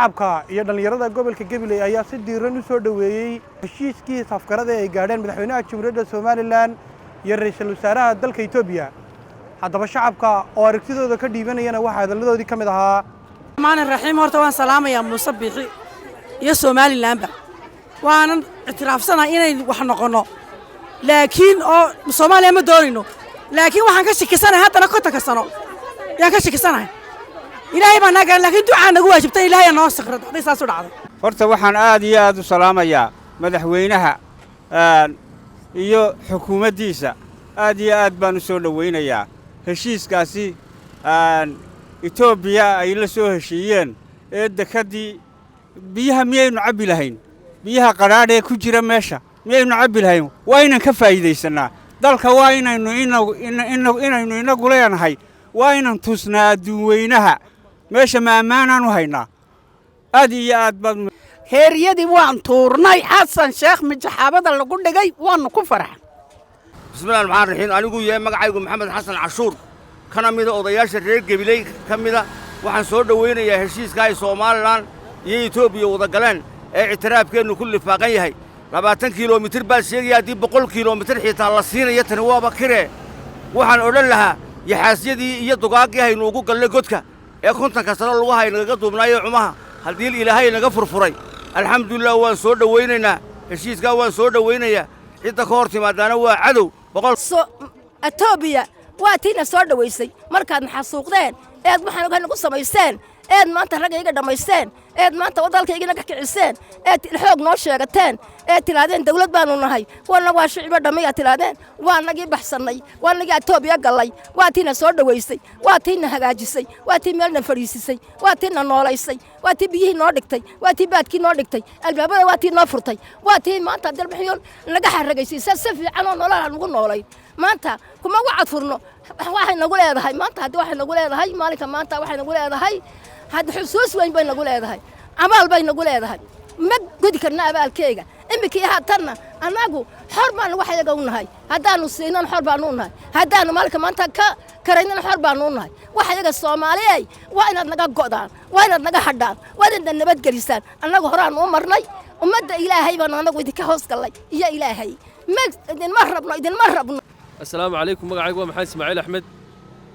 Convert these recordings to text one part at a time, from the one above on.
Shacabka iyo dhallinyarada gobolka Gabiley ayaa si diiran u soo dhoweeyey heshiiskii safgarada ay gaadheen madaxweynaha Jamhuuriyadda Somaliland iyo ra'iisul wasaaraha dalka Etoobiya. Haddaba shacabka oo aragtidooda ka dhiibanayana waxaa hadalladoodii ka mid ahaa: Maalin raxiim. Horta waan salaamayaa Muuse Biixi iyo Somalilandba, waanan ictiraafsanahay inay wax noqonno, laakiin oo Soomaaliya ma doonayno. Laakiin waxaan ka shikisanahay haddana 50-ka sano yaan ka shikisanahay. Ilaahay baa naa garan, laakiin ducaa nagu waajibtay. Ilaahay noo sakrado hadday saas u dhacdo. Horta waxaan aad iyo aad u salaamayaa madaxweynaha iyo xukuumaddiisa. Aad iyo aad baan u soo dhowaynayaa heshiiskaasi Etoobiya ay la soo heshiiyeen ee dekeddii. Biyaha miyaynu cabbi lahayn? Biyaha qadhaadh ee ku jira meesha miyaynu cabbi lahayn? Waa inaan ka faa'iidaysannaa dalka, waa inaynu inagu leenahay, waa inaan tusnaa adduunweynaha. Meesha ma ammaanaan u haynaa? Aad iyo aad baad. Heeryadii waan tuurnay. Xasan Sheekh mijaxaabada lagu dhigay waannu ku faraxan. Bismillahi raxmaan raxiim. Anigu yahay magacaygu Maxamed Xasan Cashuur, kana mida odayaasha reer Gebiley ka mida. Waxaan soo dhowaynayaa heshiiska ay Somaliland iyo Etoobiya wada galeen ee ictiraafkeennu ku lifaaqan yahay. 20 kilomitir baad sheegaya, haddii 100 kilomitir xitaa la siinayo, tani waaba kiree. Waxaan odhan lahaa, yaxaasyadii iyo dugaaggii haynu ugu gallay godka ee 50-ka sano lagu haynagaga duubnaayo cumaha, haddii Ilaahay naga furfuray, alxamdulilah. Waan soo dhowaynaynaa heshiiskaa, waan soo dhowaynayaa. Cidda ka hor timaadaana waa cadow boqol. Etoobiya waa tiina soo dhowaysay markaad maxasuuqdeen eed waxaan ogahay nagu samayseen, eed maanta raggayga dhammaysteen, eed maanta dalkaygina ka kiciseen, eed xoog noo sheegateen, eed tidhaahdeen dawlad baanu nahay, wana waa shicibo dhammayaa tidhaahdeen. Waa nagii baxsannay, waa nagii Etoobiya gallay. Waa tiina soo dhowaysay, waa tiina hagaajisay, waa tii meelna fadhiisisay, waa tiina noolaysay, waa tii biyihii noo dhigtay, waa tii baadkii noo dhigtay, albaabada waa tii noo furtay, waa tii maanta dalbixiyoon naga xarragaysiisay si fiican oo nolol aan ugu noolayn. Maanta kuma wacad furno. Waxay nagu leedahay maanta, haddii waxay nagu leedahay maalinka maanta, waxay nagu leedahay hadda xusuus weyn bay nagu leedahay, abaal bay nagu leedahay. Ma gudi karna abaalkeega. Iminkii haatanna annagu xor baanu waxyaga u nahay. Haddaanu siinan xor baanu u nahay, haddaanu maalinka maanta ka karaynana xor baanu u nahay. Waxyaga Soomaaliyey waa inaad naga go'daan, waa inaad naga hadhaan, waa inaad nabadgelisaan. Annagu horaanu u marnay. Ummadda Ilaahay baanu annagu idinka hoos gallay iyo Ilaahay. Ma idinma rabno, idinma rabno. Assalaamu calaykum. Magacaygu waa Maxamed Ismaaciil Axmed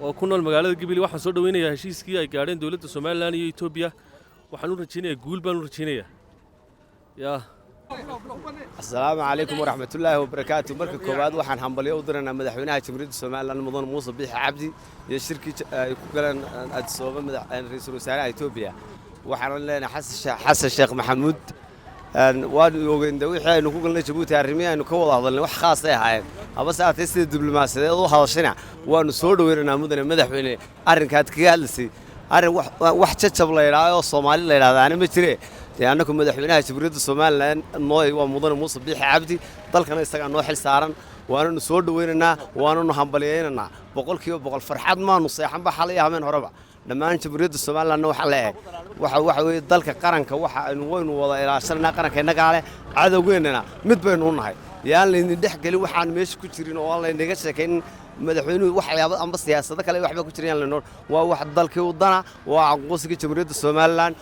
oo ku nool magaalada Gebile. Waxaan soo dhoweynayaa heshiiskii ay gaadheen dowladda Somaliland iyo Etoobiya. Waxaan u rajaynayaa guul baan u rajaynayaa yaa. Asalaamu calaykum waraxmatullaahi wabarakaatu. Marka koowaad waxaan hambalyo u diraynaa madaxweynaha Jamhuuriyadda Somaliland, mudan Muuse Biixi Cabdi, iyo shirkii ay ku galeen Addis Ababa ra-iisul wasaaraha Etoobiya. Waxaan leenahay Xasan Sheekh Maxamuud, waanu ogeyn de wixii aynu ku galnay Jabuuti. Arrimihii aynu ka wada hadalnay wax khaas ay ahaayeen, habase aatee sida diblomaasiyadeed u hadashayna waanu soo dhoweynaynaa. Mudane madaxweyne, arrinkaad kaga hadlaysay arrin wax jajab la yidhahdo oo Soomaali la yidhahdaana ma jire. Dee annagu madaxweynaha Jamhuuriyadda Somaliland nooy waa mudane Muuse Biixi Cabdi, dalkana isagaa noo xil saaran. Waananu soo dhoweynaynaa, waananu hambalyaynaynaa 100%. Farxad maanu seexanba xalay habeen horeba. Dhammaan Jamhuuriyadda Somalilandna waxaa leeyahay, waxa weeye dalka qaranka waxa aynu waynu wada ilaashananaa. Qaranka innagaa leh, cadowgeennana mid baynu u nahay. Yaan laydin dhex gelin waxaan meesha ku jirin oo aan laynaga sheekaynin. Madaxweynuhu waxyaaba amba siyaasado kale waxba ku jiran yaan laynoo. Waa wax dalkii u dana, waa aqoonsiga Jamhuuriyadda Somaliland.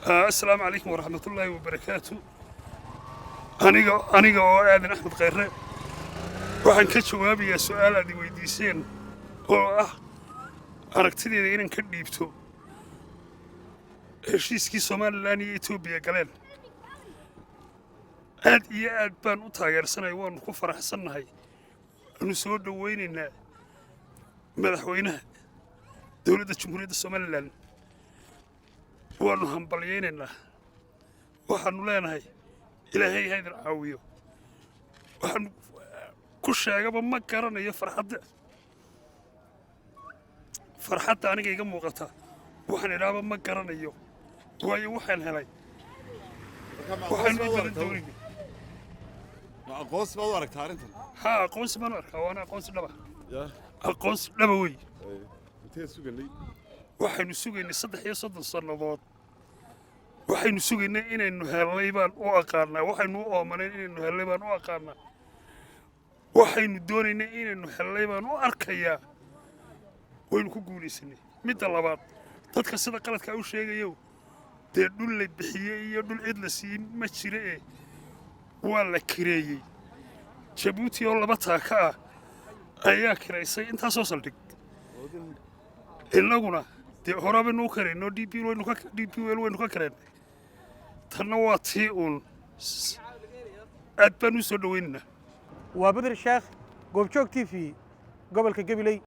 Asalaamu calaykum waraxmatullaahi wabarakaatu. Aniga oo Aadan Axmed Khayre, waxaan ka jawaabayaa su'aal aad i weydiiseen oo ah aragtideeda inaan ka dhiibto heshiiskii Somaliland iyo Etoobiya galeen. Aad iyo aad baan u taageersanay, waannu ku faraxsannahay, waannu soo dhowaynaynaa madaxweynaha dowladda Jamhuuriyadda Somaliland, waannu hambalyaynaynaa. Waxaannu leenahay Ilaahay ha idin caawiyo. Waxaanu ku sheegaba ma garanayo. Farxadda aniga iga muuqata waxaan idhaaba ma garanayo, waayo waxaan helay waxaanu in badan doonayna. Aqoonsi baad u aragtaa arrintan? Haa, aqoonsi baan u arkaa, waana aqoonsi dhaba, aqoonsi dhaba wey. Intee suganay? Waxaynu sugaynay 33 sannadood. Waxaynu sugaynay inaynu hellay baan u aqaanaa. Waxaynu u oomanayn inaynu hellay baan u aqaanaa. Waxaynu doonaynay inaynu hellay baan u arkayaa. Waynu ku guulaysanay. Midda labaad, dadka sida qaladkaa u sheegayo Dee dhul la bixiyey iyo dhul cid la siiyey ma jira ee waa la kireeyey. Jabuuti oo 2 taaka ah ayaa kiraysay intaasoo saldhig. Innaguna dee horaa baynu u karayno, DP waynu ka DP waynu ka kareennay. Tanna waa tii uun, aad baan u soo dhowaynaynaa. Waa Bedel Sheekh, Goobjoog TV, gobolka Gabiley.